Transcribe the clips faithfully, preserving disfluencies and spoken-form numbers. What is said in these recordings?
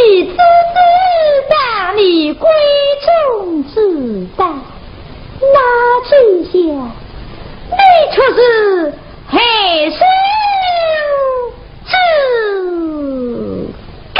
你知之道，你闺中之道，那这下你却是害人之根。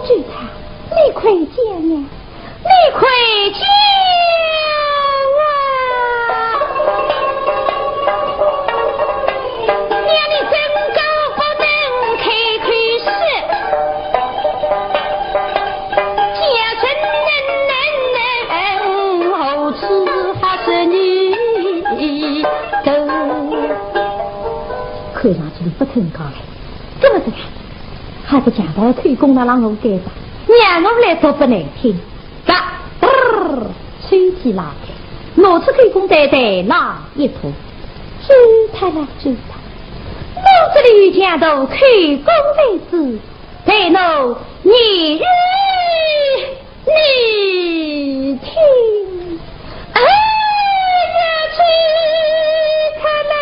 舅太，你快讲呀！你快讲啊！娘，你真个不能开口说，家人能能能，何处好说你的？看上去你不曾讲来，怎么这样？还不讲到口供那让我改吧，让我来说不难听。 嘎，嘚儿，抽屉拉开，拿出口供台台那一托。舅太啦，舅太，我这里有强盗口供在此，待奴念与你听。 哎呀，舅太啦！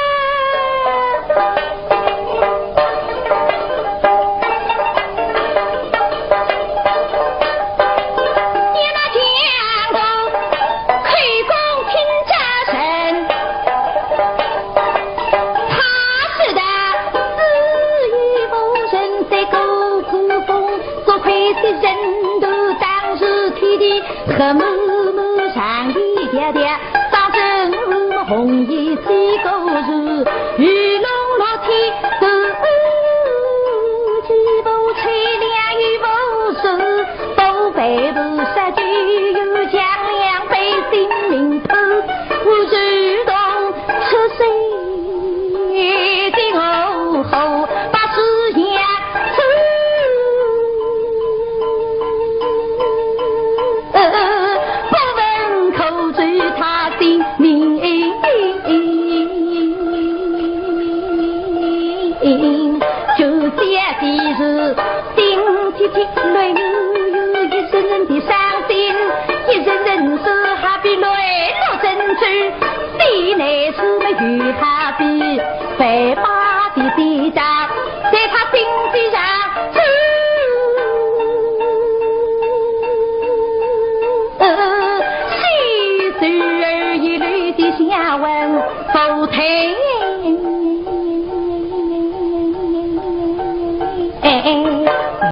你那强盗口供听着真，他说的是一无人在狗口供，多亏是人头当时天地 黑蒙蒙上衣条条，打成红衣西高树，雨龙落天都几步吹凉雨无声，都背不下去又将两杯性命偷，我主动出水。